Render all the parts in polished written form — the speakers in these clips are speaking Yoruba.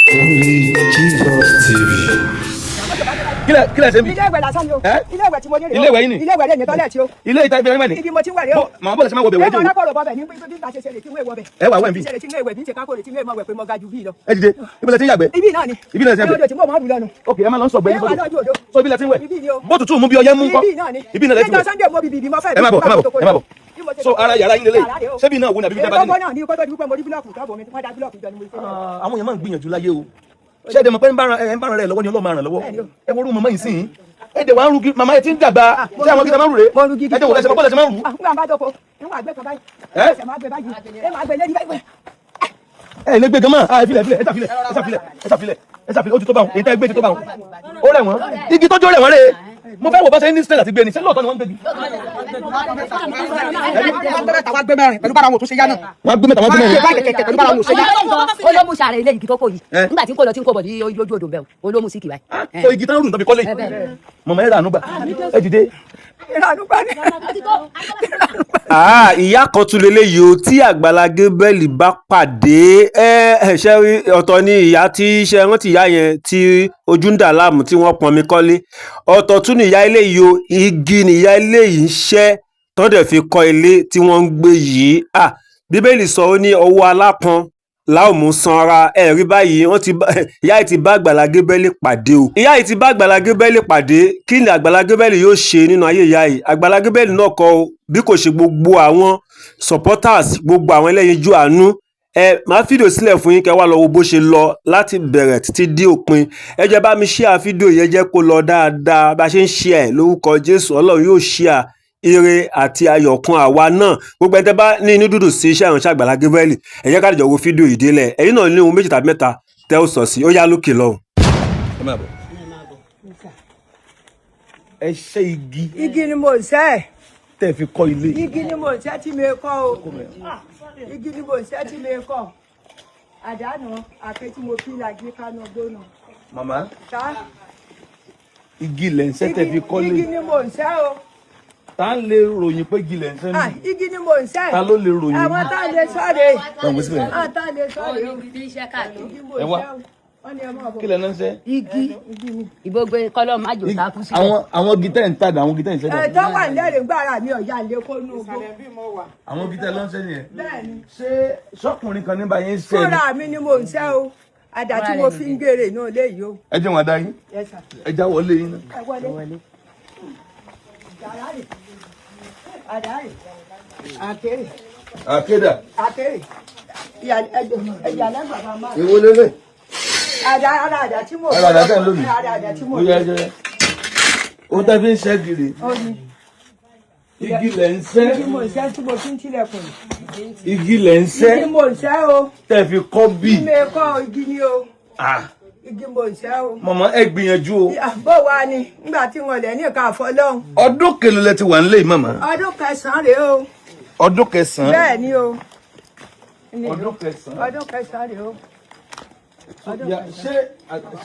Only Jesus TV. Kílẹ̀ ṣe ń bì. Ilé ìwẹ̀ lásán ni o. Ẹ́? Ilé ìwẹ̀ tí mo ní rèé o. Ilé ìwẹ̀ yín ni? Ilé ìwẹ̀ rẹ̀ ní tọ́lẹ̀tì o. Ilé ìta ibi ẹgbẹ́ ni. Ibi mo ti ń wẹ̀ rèé o. Màmá, bọ́ọ̀lù ṣe máa wọ bẹ̀wẹ̀ Ẹ jẹ́ mọ o. alákọ̀ọ́rọ̀ bọ́bẹ̀ ní bí bá ṣe ṣe rè tí wọ́n èèwọ̀ bẹ̀. Ẹ wà wẹ̀ ń bì. Ṣe rè tí wọ́n èèwẹ̀ bí ń ṣe kákò rè tí wọ́n èèmọ̀ wẹ̀ pé mo ga ju bí lọ. Ẹ dìde, ibi lẹ ti ń yàgbẹ́. Ibi náà ni. Ibi náà ti ń yàgbẹ́. Odò tí mo máa ń rù lọ́nu. Ok, ẹ máa lọ ń sọ̀gbẹ́ Ẹ yín wà sódò. lọ́jọ́ odò. So ibi lẹ ti ń wẹ̀. Ibi ni o. Bó tutù mú bí ọyẹ́ mú ńkọ́? Ibi náà ni. Ibi náà lẹ ti Níjọ́ wẹ̀. Sunday mo bìbì mo fẹ́. Ẹ má bọ̀, ẹ má bọ̀, ẹ má bọ̀. So ara yàrá yín lélẹ̀. Ṣé bí náà wo ni àbí bí dábàá Gbogbo nílẹ̀? náà ni kó tó di wípé mo rí búlọ̀kù tọ́bọ̀ mi, wọ́n dá búlọ̀kù jọ ni mo fi ṣe. Àwọn èèyàn máa ń gbìyànjú láyé o. Ṣé ẹ dẹ̀ mọ̀ pé ń bá ran rẹ̀ lọ́wọ́ ni Ọlọ́run máa ràn lọ́wọ́. Ẹ wo orú màmá yìí sìn. Ẹ dẹ̀ wá ń rugi, màmá yẹn ti ń dàgbà. Ṣé àwọn gíga máa ń rù rè? Mo rugi. Ẹ dẹ̀ wò lẹ́sẹ̀ bọ́ọ̀lù ẹsẹ̀ máa ń rù. Nígbà bá dọ́kọ̀, nígbà gbé kan báyìí. Ẹ́? Ẹsẹ̀ máa gbé báyìí. Ẹ máa gbé lẹ́ni báyìí. Ẹ lè gbé gan mọ́. Ẹ filẹ̀, filẹ̀, ẹ ṣàfilẹ̀, ẹ ṣàfilẹ̀, ẹ ṣàfilẹ̀, ẹ ṣàfilẹ̀, ó ti tó báwọn. Èyí tẹ́ ẹ gbé ti tó báwọn. Ó rẹ̀ wọ́n. Igi tọ́jú rẹ̀ wọ́n rè é. Mo fẹ́ wò bá ṣe ní strength àti gbé ni. Ṣé lóòótọ́ ni wọ́n ń gbégi? Wọ́n gbé mẹ́ta, wọ́n gbé mẹ́rin pẹ̀lú bára wọn ò tún ṣe yá náà. Wọ́n á gbé mẹ́ta, wọ́n á gbé Wọ́n mẹ́rin. gbé báyìí kẹ̀kẹ́ pẹ̀lú bára wọn ò ṣe yá. Olómù sàrẹ̀ ilé igi tó kò yìí. Ẹ. Nígbà tí ń kó lọ, tí ń kó bọ̀ ní ojú odò bẹ́ẹ̀, olómù síkì báyìí. So igi tán rù nítorí kọ́lé. Ẹ bẹ́ẹ̀. Mọ̀mọ́, ẹ rà ànú gbà. Ẹ dìde. Ìrànú gbà ní. Ah, ìyá kan tún leléyìí o tí Àgbàlá Gabriel bá pàdé. Ẹ ẹ ṣe rí, ọ̀tọ̀ ni ìyá tí ṣe rántí, ìyá yẹn tí ojú ń dà láàmú tí wọ́n pọnmi kọ́lé, ọ̀tọ̀ tún ni ìyá eléyìí o. Igi ni ìyá eléyìí ń ṣẹ́ tó dẹ̀ fi kọ́ ilé tí wọ́n ń gbé yìí. Ah, Bíbélì sọ, ó ní ọwọ́ alápọn láò mú sanra. Ẹ rí báyìí, wọ́n ti bá ìyá yìí ti bá Àgbàlá Gabriel pàdé o. Ìyá yìí ti bá Àgbàlá Gabriel pàdé. Kí ni Àgbàlá Gabriel yóò ṣe nínú ayé ìyá yìí? Àgbàlá Gabriel náà kọ́ o, bí kò ṣe gbogbo àwọn supporters, gbogbo àwọn ẹlẹ́yinjú àánú. Ẹ máa fídíò sílẹ̀ fún yín, kẹ́ wá lọ wo bó ṣe lọ láti bẹ̀rẹ̀ títí dé òpin. Ẹ jẹ́ bá mi share fídíò yẹn, jẹ́ kó lọ dáadáa. Bá a ṣe ń share ẹ̀, lórúkọ Jésù, Ọlọ́run yóò share ire àti ayọ̀ kún àwa náà. Gbogbo ẹni tẹ́ bá ní inú dúdú sí iṣẹ́ ìránṣẹ́ Àgbàlá Gabriel, ẹ jẹ́ ká jọ wo fídíò yìí délẹ̀. Ẹ̀yin náà ní ohun méjì tàbí mẹ́ta tẹ́ ó sọ sí, ó yá, lókè lọ́hùn. Ẹ máa bọ̀. Ẹ ṣe igi Igi ni mo ń ṣẹ́. tẹ́ fi kọ́ ilé. Igi ni mo ń ṣẹ́ tí mi kọ́ o. Igi ni mo ń ṣẹ́ tí mi kọ́. Àdánù àké tí mo fi lagi kánú gbóná. Màmá, Tá? igi lẹ̀ ń ṣẹ́ tẹ́ fi kọ́lé. Igi ni mo ń ṣẹ́ o. Ta ń lè ròyìn pé igi lẹ̀ ń ṣẹ́ Ah, mi? igi ni mo ń ṣẹ́. Ta ló lè ròyìn? Àwọn tá a lè sọ̀rọ̀. Báwo wí síbẹ̀ yẹn? Àwọn tá a lè sọ̀rọ̀ o. Igi mo Ẹ ń wá. ṣẹ́ o. Wọ́n ní ẹ máa bọ̀. Kí lẹ̀ náà ń ṣẹ́? Igi ìgbógbé kọ́lọ́ májò tá a kú síbẹ̀. Àwọn igi tẹ́ ń tà dà, àwọn igi tẹ́ ń ṣẹ́ dà. Ẹ tó wà lẹ́rìí gbàrà mi ọ̀yà lè kó nú igbó. Àwọn igi tẹ́ ló ń ṣẹ́ nìyẹn. Bẹ́ẹ̀ni. Ṣé sọ́kùnrin kan ní bá yín ṣẹ́ ni? Fúnra mi ni mo ń ṣẹ́ o. Àdá tí mo fi ń gèrè náà léyìí o. Ẹ jẹ́ wọn dá yín. Yes, sir. Ẹ já wọlé yín náà. Ẹ wọlé. Yàrá rè. Àdá rè. Àkèrè. Àkédà. Àkèrè. Ìyàlẹ́ bàbá máa. Èwo lélẹ̀? Àdá, ara àdá tí mo. Ara àdá tẹ́ ń lò ní. Ara àdá tí mo. Ó yẹ jẹ́. Ó tẹ́ fi ń ṣẹ́ gírì. Ó ní. Igi lẹ̀ ń ṣẹ́. Igi mo ń ṣẹ́ tí mo fi ń tilẹ̀kùn. Igi lẹ̀ ń ṣẹ́ Igi mo ń ṣẹ́ o. tẹ́ fi kọ́ bí. Mi kọ́ igi ni o. Ah, Igi mo ń ṣẹ́ o. màmá, ẹ gbìyànjú o. Bó wa ni nígbà tí wọn lẹ̀ ní ìka àfọlọ́hún. Ọdún kèlò lẹ ti wà nílé yìí, màmá? Ọdún kẹsàn-án rèé o. Ọdún kẹsàn-án. Bẹ́ẹ̀ ni o. Ọdún kẹsàn-án. Ọdún kẹsàn-án rèé o.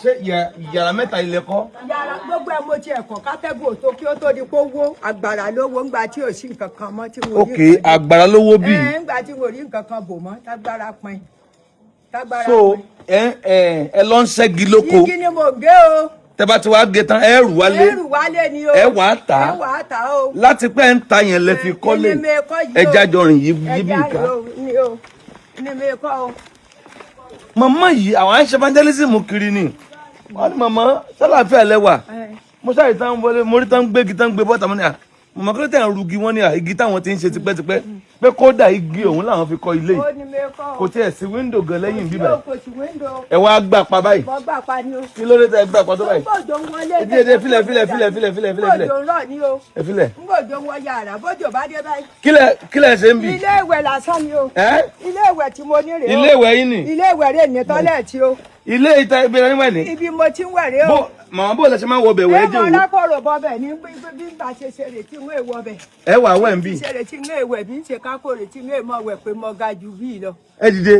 Ṣé yàrá mẹ́ta ilẹ̀ kọ́? Yàrá gbogbo ẹ mo ti ẹ̀kọ́ kátẹ́gùn ò tó kí ó tó di pé ó wó. Àgbàrá ló wó ńgbà tí ò sí nǹkan kan mọ́ tí mo rí Ok, nǹkan. àgbàrá ló wó bí. Ẹ ńgbà tí mo rí nǹkan kan bò mọ́, tágbára pin. Tágbára So pin. ẹ lọ ń ṣẹ́gi lóko. Igi ni mo gé o. Tẹ́ bá ti wá gé tán, ẹ rù wálé. Ẹrù wálé ni o. Ẹ wàá tà á. Ẹ wàá tà á o. Láti pẹ́ ń ta yẹn lẹ fi kọ́lé. Ní mi kọ́ yìí o. Ẹ jájọ rìn yí yí bí Ẹja nǹkan. rè o, ní o. Ní mi kọ́ o. Màmá yìí, àwọn à ń ṣe evangelism kiri ni. Wọ́n ní, màmá, sálàáfíà lẹ́wà. Mo ṣáà tán wọlé, mo rí tán gbégi, tán gbé bọ́tà. Mo ní à, màmá, kí ló tẹ̀ ń rugi? Wọ́n ní à, igi táwọn ti ń ṣe tipẹ́tipẹ́, pé kódà igi òun làwọn fi kọ́ ilé Ó yìí. ní mi kọ́ o. Kò tiẹ̀ sí window gan lẹ́yìn bíbẹ̀. Yóò kò sí window. Ẹ wá gbà pa báyìí. Mo gbà pa ni o. Kí ló dé tẹ gbà pa tó báyìí? Bójò ń wọlé. Èdè èdè, filẹ̀, filẹ̀, filẹ̀, filẹ̀, filẹ̀, filẹ̀, filẹ̀. Bójò ń rọ̀ ni o. Ẹ filẹ̀. Ngbòjò ń wọ yàrá, bójò bá dé báyìí. Kílẹ̀ ṣe ń bì? Ilé ìwẹ̀ lásán ni o. Ẹ́? Ilé ìwẹ̀ tí mo ní rèé o. Ilé ìwẹ̀ yín ni? Ilé ìwẹ̀ rè ní tọ́lẹ̀tì o. Ilé ìta ibi ẹni wẹ̀ ni? Ibi mo ti ń wẹ̀ rèé o. Bó màmá, bó lẹ ṣe máa ń wọ bẹ̀wẹ̀? Ẹ Ẹ jẹ́ mọ wo. alákọ̀ọ́rọ̀ bọ́bẹ̀ ní bí n bá ṣe ṣe rè tí wọ́n èèwọ̀ bẹ̀. Ẹ wà wẹ̀ ń bì. Ṣe rè tí ń èèwẹ̀ bí ń ṣe kákò rè tí ń èèmọ̀ wẹ̀ pé mo ga ju bí lọ. Ẹ dìde,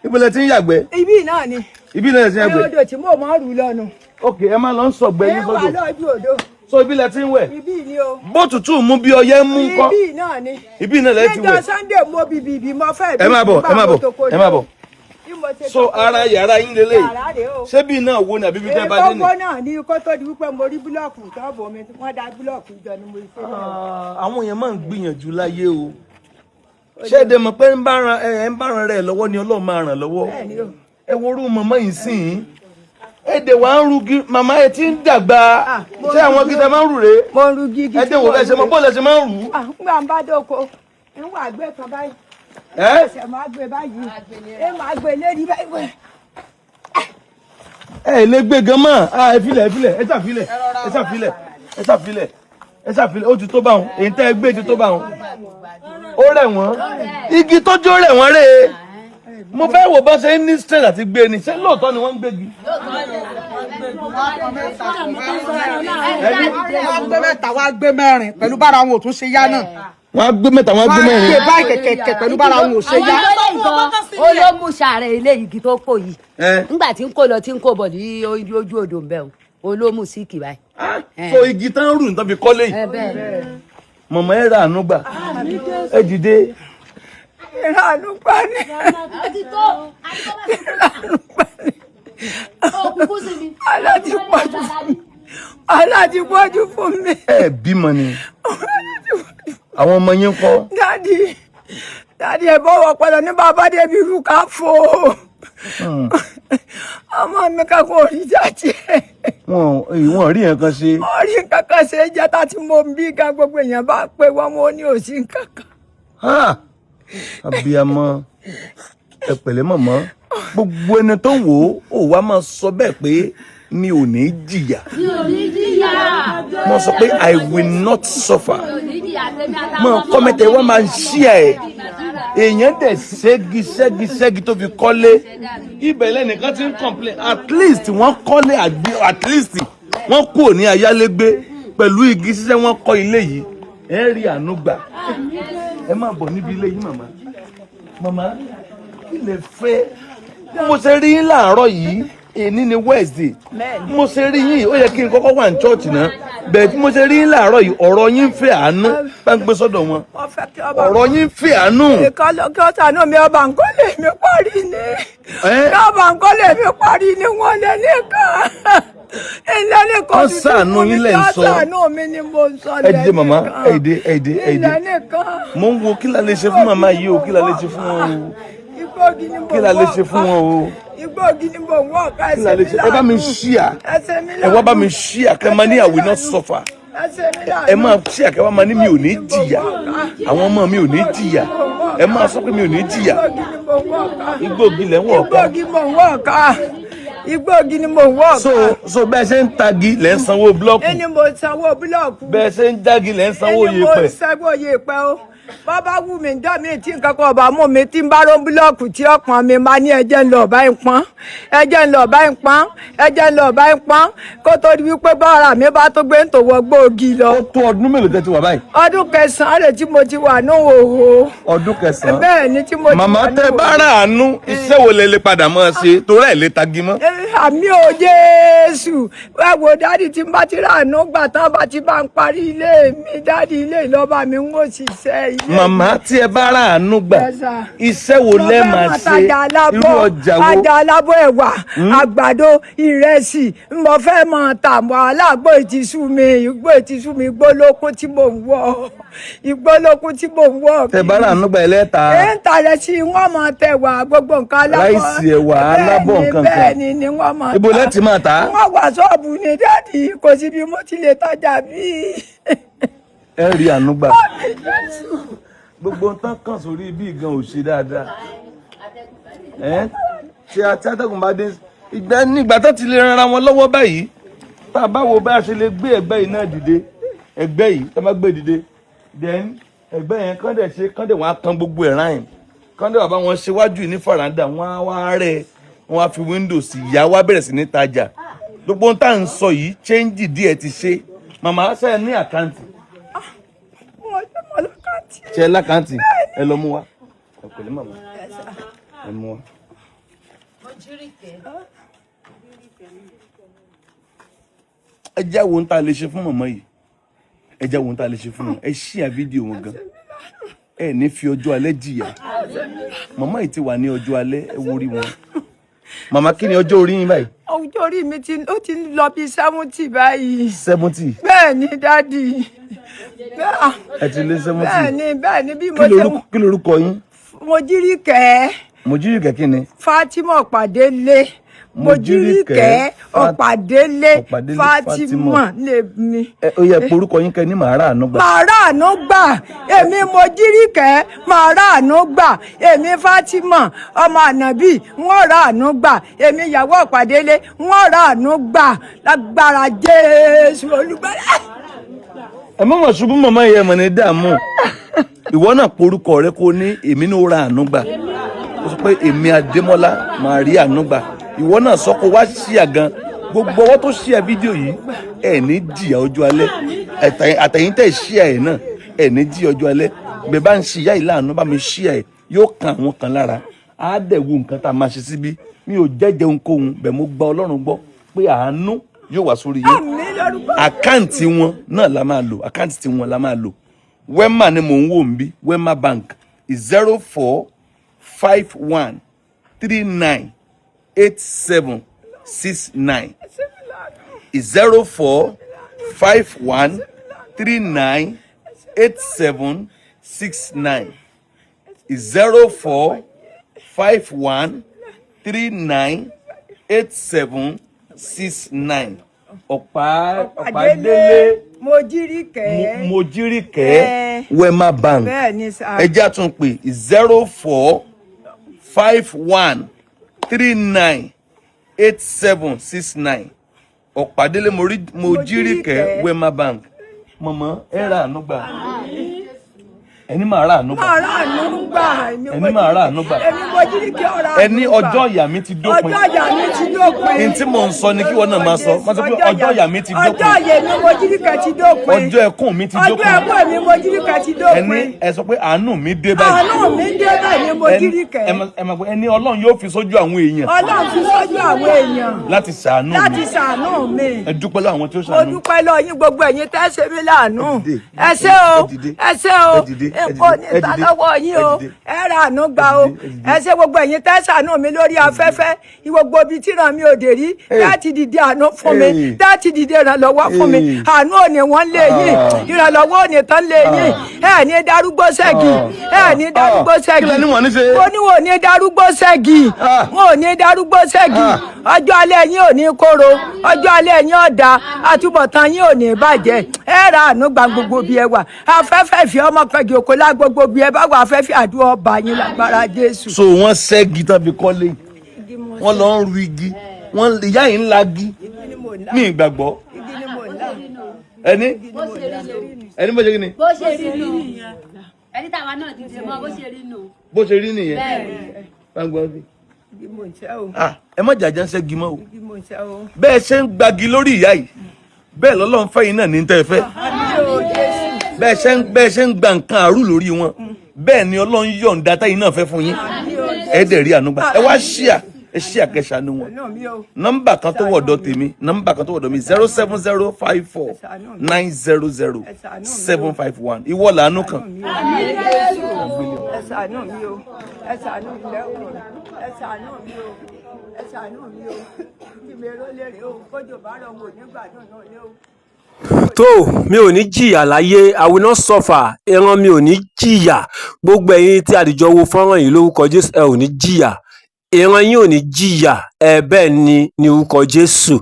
ibo lẹ ti ń yàgbẹ́? Ibi náà ni. Ibi náà lẹ ti ń Ní yàgbẹ́. odò tí mo máa ń rù lọ́nu. Ok, ẹ máa lọ ń sọ̀gbẹ́ Ẹ yín wà sódò. lójú odò. So ibi lẹ ti ń wẹ̀. Ibi ni o. Bó tutù mú bí ọyẹ́ mú ńkọ́? Ibi náà ni. Ibi náà lẹ ti Níjọ́ wẹ̀. Sunday mo bìbìbì mo fẹ́ Ẹ máa bọ̀, ẹ máa bọ̀, ẹ máa bọ̀. mo ṣe So ara yàrá yín lélẹ̀. Yàrá rèé o. Ṣé bí náà wo ni àbí bí tẹ́ bá dé Èyí ni? tó gbóná ní kó tó di wípé mo rí búlọ̀kù tọ́ọ̀bù mi, wọ́n da búlọ̀kù jọ ni mo ṣe bẹ́ẹ̀. Ah, àwọn èèyàn máa ń gbìyànjú láyé o. Ṣé ẹ dẹ̀ mọ̀ pé ń bá ran ẹ ń bá ran rẹ̀ lọ́wọ́ ni Ọlọ́run máa ràn lọ́wọ́? Bẹ́ẹ̀ ni o. Ẹ wo orú màmá yìí sìn ín. Ẹ dẹ̀ wá ń rugi, màmá, ẹ ti ń dàgbà. Ah, mo Ṣé àwọn rugi gíga máa ń rù rèé? Mo ń rugi igi. Ẹ dẹ̀ wò bẹ́ẹ̀ ṣe mọ bọ́ọ̀lù ẹ ṣe máa ń rù ú. Ah, ńgbà ń bá dóko, ń wà gbé kan báyìí. Ẹ́ Ṣẹ̀ máa gbé báyìí, ẹ máa gbé lérí báyìí. Ẹ lè gbé gan mọ́. Ah, ẹ filẹ̀, ẹ filẹ̀, ẹ ṣàfilẹ̀, ẹ ṣàfilẹ̀, ẹ ṣàfilẹ̀, ẹ ṣàfilẹ̀. Ó ti tó báwọn, èyí tẹ́ ẹ gbé ti tó báwọn. Ó rẹ̀ wọ́n, igi tó jó rẹ̀ wọ́n rèé. Mo fẹ́ wò bá ṣe ń ní strength àti gbé ni. Ṣé lóòótọ́ ni wọ́n ń gbégi? Wọ́n gbé mẹ́ta, wá gbé mẹ́rin, pẹ̀lú bára wọn ò tún ṣe yá náà. Wọ́n á gbé mẹ́ta, wọ́n á gbé Wọ́n á mẹ́rin. gbé báyìí kẹ̀kẹ̀kẹ̀, pẹ̀lú bára wọn ò ṣe yá. Ó ló mú sàárẹ̀ ilé igi tó kò yìí. Ẹ. Nígbà tí ń kó lọ, tí ń kó bọ̀ ní ojú odò ń bẹ̀ o, ló mú síìkì báyìí. So igi tán rù ní tán fi kọ́lé yìí. Ẹ bẹ́ẹ̀ ni. Mọ̀mọ́, ẹ ra àánú gbà, ẹ dìde. Ìrànú pa ni. Ìrànú pa ni. Aláti pọ̀jù fún mi. Aláti pọ̀jù fún mi. Ẹ bímọ ni? Àwọn ọmọ yín kọ́? Daddy, daddy, ẹ bọ̀wọ̀ pẹ̀lú ní bàbá débi irú ká fò. Ọmọ mi kankan ò rí jáde. Wọn rí nǹkan ṣe. Orí kankan ṣe é jẹ́ tá tí mo ń bí gan, gbogbo èèyàn bá pé wọ́n, mo ní òsì kankan. Ha! Abiyamọ, ẹ pẹ̀lẹ́ mọ̀mọ́. Gbogbo ẹni tó ń wò ó, ó wá máa sọ bẹ́ẹ̀ pé mi ò ní jìyà. Mi ò ní jìyà. Mo sọ pé I will not suffer. Mi ò ní jìyà tèmi àtàwọn Mọ ọmọ comment, mi. wọ́n máa ń ṣí ẹ̀. Èèyàn dẹ̀ ṣẹ́gi ṣẹ́gi ṣẹ́gi tó fi kọ́lé. Ibẹ̀ lẹ́nìkan ti ń complain. At least wọ́n kọ́lé àgbé, at least wọ́n kúrò ní ayálégbé, pẹ̀lú igi ṣiṣẹ́ wọ́n kọ́ ilé yìí. Ẹ rí àánú gbà. Ẹ máa bọ̀ níbi ilé yìí, màmá. Màmá, kí lè fẹ́? Bí mo ṣe rí yín láàárọ̀ yìí, èní ni Wednesday. Bí mo ṣe rí yín, ó yẹ kí n kọ́kọ́ wà ní church náà. Bẹ́ẹ̀ bí mo ṣe rí yín láàárọ̀ yìí, ọ̀rọ̀ yín ń fẹ́ àánú. Bá ń gbé sọ́dọ̀ wọn. Wọ́n fẹ́ kí ọba Ọ̀rọ̀ yín ń fẹ́ àánú. Ìkọlọ kí ọ̀sán mi, ọba nǹkan lè mi parí ni. Ẹ́? Kí ọba nǹkan lè mi parí ni, wọ́n lè nìkan. Ilé nìkan. Kán ṣàánú yín lẹ̀ ń sọ. Ṣàánú mi ni mo ń sọ. Ẹ dìde màmá, ẹ dìde, ẹ dìde, ẹ dìde. Ilé nìkan. Mo ń wo kí la lè ṣe fún màmá yìí o, kí la lè ṣe fún wọn o. Igbógi ni mo Kí la lè ṣe fún wọn o? Igbógi ni mo ń wọ̀ ká. Kí la lè ṣe? Ẹ bá mi ṣíà. Ẹsẹ̀ mi. Ẹ wá bá mi ṣíà kẹ́ máa ní I will not suffer. Ẹsẹ̀ mi láàánú. Ẹ máa ṣíà kẹ́ wá máa ní mi ò ní jìyà. Àwọn ọmọ mi ò ní jìyà. Ẹ máa sọ pé mi ò ní jìyà. Igbógi ni mo ń wọ̀ ká. Igbógi lẹ̀ ń wọ̀ ká. Igbógi mo ń wọ̀ ká. Igbógi ni mo ń wọ̀ ká. So bẹ́ẹ̀ ṣe ń tagi lẹ̀ ń sanwó búlọ́ọ̀kù. Ẹni mo sanwó búlọ̀kù. Bẹ́ẹ̀ ṣe ń jági lẹ̀ ń sanwó Ẹni mo yèèpẹ̀. sanwó yèèpẹ̀ o. Bàbá wù mí dán mi tí nǹkan kan ọba mú mi, tí ń bá ró búlọ̀kù tí ọ̀pọ̀n mi máa ní ẹjẹ́ ń lọ ọ̀bá ń pọ́n, ẹjẹ́ ń lọ ọ̀bá ń pọ́n, ẹjẹ́ ń lọ ọ̀bá ń pọ́n, kó tó di wípé bọ́ọ̀rà mi bá tó gbé ń tòwọ́ gbóògì lọ. Ó tó ọdún mélòó tẹ́ ti wà báyìí? Ọdún 9 rẹ̀ tí mo ti wà ní òhò. Ọdún 9. Bẹ́ẹ̀ ni, tí mo ti Màmá, wà ní tẹ́ òhò. bá rà àánú, iṣẹ́ wo lẹ lè padà máa ṣe torí ẹ̀ lè tagi mọ́? Àmì ò Jésù. Ẹ wò daddy, tí n bá ti ràánú gbà tán, bá ti bá ń parí ilé mi, daddy, ilé ìlọ́ba mi ń wò ṣiṣẹ́ ilé. Màmá, tí ẹ bá rà àánú gbà, Yes, sir. iṣẹ́ wo Mo lẹ fẹ́ máa máa ṣe? tajà alábọ̀, Irú ọjà wo? Ajá alábọ̀, ẹ̀wà, àgbàdo, ìrẹsì, mo fẹ́ máa tà. Mọ́ aláàgbò ìtìsú mi, igbó ìtìsú mi, igbó lókun tí mò ń wọ̀, igbó lókun tí mò ń wọ̀. Tẹ́ bá rà àánú gbà, ẹlẹ́ta. Ẹ ń ta rẹ̀ sí, wọ́n máa tẹ̀ wá gbogbo nǹkan alábọ̀. Ráìsì, ẹ̀wà, alábọ̀, Bẹ́ẹ̀ ni, nǹkan kan. bẹ́ẹ̀ ni wọ́n máa Ibo tà. lẹ ti máa tà á? Wọ́n wà ṣọ́ọ̀bù ní daddy, kò sí bí mo ti lè tajà bí. Ẹ rí àánú gbà. Gbogbo ń tán kàn sórí ibi gan ò ṣe dáadáa. Ẹ ṣe àti atẹ́gùn bá dé ìgbà nígbà tó ti lè ran wọn lọ́wọ́ báyìí. Tá a bá wo bá a ṣe lè gbé ẹgbẹ́ yìí náà dìde, ẹgbẹ́ yìí tá a bá gbé dìde, then ẹgbẹ́ yẹn kán dẹ̀ ṣe, kán dẹ̀ wọ́n á kan gbogbo ẹ̀ ráyìn, kán dẹ̀ wà bá wọn ṣe wájú yìí ní faranda, wọ́n á wá rẹ̀, wọ́n á fi windows, ìyá wa bẹ̀rẹ̀ sí ní tajà. Gbogbo ohun tá à ń sọ yìí, change díẹ̀ ti ṣe. Màmá, ṣe ní account? Wọ́n ṣe mọ́ l'account. Ṣe l'account? Ẹ lọ mú wa. Ẹ pẹ̀lẹ́ màmá, ẹ mú wa. Ẹ jẹ́ wo ohun tá a lè ṣe fún màmá yìí. Ẹ jẹ́ wo ohun tá a lè ṣe fún wọn. Ẹ share fídíò wọn gan. Ẹ ní fi ọjọ́ alẹ́ jìyà. Màmá yìí ti wà ní ọjọ́ alẹ́, ẹ wo orí wọn. Màmá, kí ni ọjọ́ orí yín báyìí? Ọjọ́ orí mi ti, ó ti ń lọ bí 70 báyìí. 70? Bẹ́ẹ̀ ni, daddy. Ẹ ti lé 70? Bẹ́ẹ̀ ni, bẹ́ẹ̀ ni, bí mo Kí ṣe lorúkọ, kí lorúkọ yín? Mojíríkẹ́. Mojíríkẹ́ kí ni? Fatima Ọ̀pàdélé. Mojíríkẹ́ Ọ̀pàdélé. Ọ̀pàdélé. Fatima lè mi. Ẹ ó yẹ pé orúkọ yín kẹ ní màá rà àánú gbà. Màá ráàánú gbà. Èmi Mojíríkẹ́, màá ráàánú gbà. Èmi Fatima ọmọ ànàbì, wọ́n ráàánú gbà. Èmi ìyàwó Ọ̀pàdélé, wọ́n ráàánú gbà lágbára Jésù Olùgbàlà. Ẹ má mọ̀ ṣubú, màmá yẹn mọ̀ ní dààmú. Ìwọ náà porúkọ rẹ kó ní èmi ní ó ra àánú gbà. Ó sọ pé èmi Adémọ́lá máa rí àánú gbà. Ìwọ náà sọ kó wá ṣíà gan. Gbogbo ọwọ́ tó ṣíà fídíò yìí, ẹ ní jìyà ọjọ́ alẹ́. Àtẹ̀yìn tẹ̀ ṣíà ẹ̀ náà, ẹ ní jìyà ọjọ́ alẹ́. Bẹ́ẹ̀ bá ń ṣe ìyá yìí láàánú, bá mi ṣíà ẹ̀, yóò kan àwọn kan lára. Á dẹ̀ wo nǹkan tá a máa ṣe síbí. Mi ò jẹ́jẹ́ ohunkóhun bẹ́ẹ̀, mo gba Ọlọ́run gbọ́ pé àánú yóò wá sórí yín. Àmín lórúkọ. Account wọn náà la máa lò, account wọn la máa lò. Wema ni mò ń wò ń bí, Wema Bank, 0451398769, 0451398769, 0451398769. Ọ̀pá Ọ̀pàdélé Mojíríkẹ́. Mojíríkẹ́. Ẹ. Wema Bank. Bẹ́ẹ̀ ni sà. Ẹ jẹ́ àtún pé 0451398769, Ọ̀pàdélé Mojíríkẹ́, Wema Bank. Mọ̀mọ́, ẹ ra àánú gbà. Ẹni máa ra àánú gbà. Máa ráàánú gbà. Èmi Ẹni máa ráàánú gbà. Èmi Mojíríkẹ́ ọ̀rá àánú Ẹni gbà. ọjọ́ ìyà mi ti dópin. Ọjọ́ ìyà mi ti dópin. Ní tí mò ń sọ ni kí wọ́n náà máa sọ. Má sọ pé ọjọ́ ìyà mi ti dópin. Ọjọ́ ìyà mi Mojíríkẹ́ ti dópin. Ọjọ́ ẹkún mi ti Ọjọ́ dópin. ẹkún mi Mojíríkẹ́ ti dópin. Ẹni ẹ sọ pé àánú mi dé báyìí. Àánú mi dé báyìí, Mojíríkẹ́. Ẹ máa gbọ́, ẹni Ọlọ́run yóò fi sójú àwọn èèyàn Ọlọ́run fi sójú àwọn èèyàn láti ṣàánú mi. Láti ṣàánú mi. Ẹ dúpẹ́ lọ́wọ́ àwọn tí ó Mo ṣàánú. dúpẹ́ lọ yín, gbogbo ẹ̀yin tẹ́ ṣe mí láàánú. Ẹ dìde, Ẹ ṣé o. ẹ dìde, Ẹ ṣé o. ẹ dìde, ẹ Èkó dìde, ní ẹ ta dìde, lọ́wọ́ yín o. ẹ dìde. Ẹ ra àánú gbà o. Ẹ dìde, ẹ dìde. Ẹ ṣé gbogbo ẹ̀yin tẹ́ ṣàánú mi lórí afẹ́fẹ́. Gbogbo ibi tí ràn mí ò dé rí, tẹ́ ti dìde àánú fún mi, Hey. tẹ́ ti dìde ìrànlọ́wọ́ fún mi. Hey. Àánú ò ní wọ́n lé yín. Ah. Ìrànlọ́wọ́ ò ní tán lé yín. Ẹ ní darúgbó ṣẹ́gi. Ẹ ní darúgbó Ah. ṣẹ́gi. Kí lẹ ní wọ́n ní ṣe? Mo ní wọn ò ní darúgbó ṣẹ́gi. Ah. Wọn ò ní darúgbó ṣẹ́gi. Ọjọ́ alẹ́ yín ò ní kóró. Ọjọ́ alẹ́ yín ọ̀dà. Àtúbọ̀tán yín ò ní bàjẹ́. Ẹ ra àánú gba gbogbo bí ẹ wà. Afẹ́fẹ́ ìfẹ́ ọmọ kẹjọ kó lá gbogbo bí ẹ bá wà. Afẹ́fẹ́ àdúrà ọba yín lágbára Jésù. So wọ́n ṣẹ́gi tán fi kọ́lé, wọ́n lọ ń ru igi, wọ́n ìyá yìí ń lagi ní ìgbàgbọ́. Ẹni Bó ṣe rí nù. ẹni bó ṣe kí ni? Bó ṣe rí nù, ẹni táwa náà ti ṣe mọ bó ṣe rí nù. Bó ṣe rí nìyẹn. Bẹ́ẹ̀ ni. Gbangba bí. Igi mò ń ṣẹ́ o. Ah, ẹ má jàjà ń ṣẹ́gi mọ́ o. Igi mò ń ṣẹ́ o. Bẹ́ẹ̀ ṣe ń gbagi lórí ìyá yìí, bẹ́ẹ̀ lọ́lọ́run fẹ́ yín náà ní tẹ́ ẹ fẹ́. Àmín o Jésù. Bẹ́ẹ̀ ṣe ń gba nǹkan àrù lórí wọn, bẹ́ẹ̀ ni Ọlọ́run yọ̀ǹda táyìn náà fẹ́ fún yín. Ẹ dẹ̀ rí àánú gbà. Ẹ wá ṣíà, ẹ ṣíà kẹsànú wọn. Náà mi o. Nọ́mbà kan tó wọ̀dọ̀ tèmi, nọ́mbà kan tó wọ̀dọ̀ mi, 07054900751. Ìwọ làánú kan. Ẹ ṣàánú mi o. Ẹ ṣàánú mi lẹ́kọ̀ọ́. Ẹ ṣàánú mi o. Ẹ ṣàánú mi o. Kí mi ró lérè o. Kójò bá rọ̀ wò nígbà náà náà lé o. Tó mi ò ní jìyà láyé, I will not suffer. Ìran mi ò ní jìyà. Gbogbo ẹ̀yin tí àdìjọ wo fọ́nrán yìí, lórúkọ Jésù, ẹ ò ní jìyà, ìran yín ò ní jìyà. Ẹ bẹ́ẹ̀ ni ní orúkọ Jésù.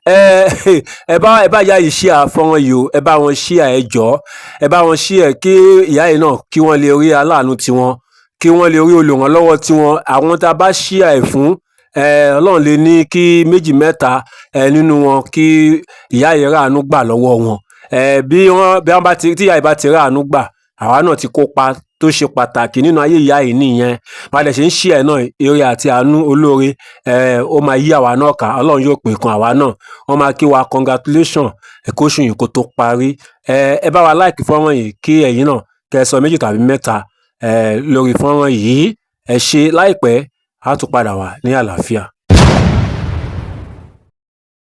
Ẹ bá ìyá yìí ṣí àfọ́nrán yìí o. Ẹ bá wọn ṣí ẹ jọ̀ọ́, ẹ bá wọn ṣí ẹ kí ìyá yìí náà kí wọ́n lè rí aláàánú tiwọn, kí wọ́n lè rí olùrànlọ́wọ́ tiwọn. Àwọn tá a bá ṣí ẹ fún ẹ, Ọlọ́run lè ní kí méjì mẹ́ta ẹ nínú wọn kí ìyá yìí ráàánú gbà lọ́wọ́ wọn. Ẹ bí wọ́n bá ti tí ìyá yìí bá ti ráàánú gbà, àwa náà ti kópa tó ṣe pàtàkì nínú ayé ìyá yìí nìyẹn. Bá a dẹ̀ ṣe ń ṣí ẹ̀ náà, ire àti àánú olóore ẹ ó máa yí àwa náà ká. Ọlọ́run yóò pè kan àwa náà, wọ́n máa kí wa congratulation ẹ kóṣù yìí kó tó parí. Ẹ bá wa like fọ́nrán yìí, kí ẹ̀yin náà kẹ́ ẹ sọ méjì tàbí mẹ́ta ẹ lórí fọ́nrán yìí. Ẹ ṣe. Láìpẹ́, á tún padà wá ní àlàáfíà.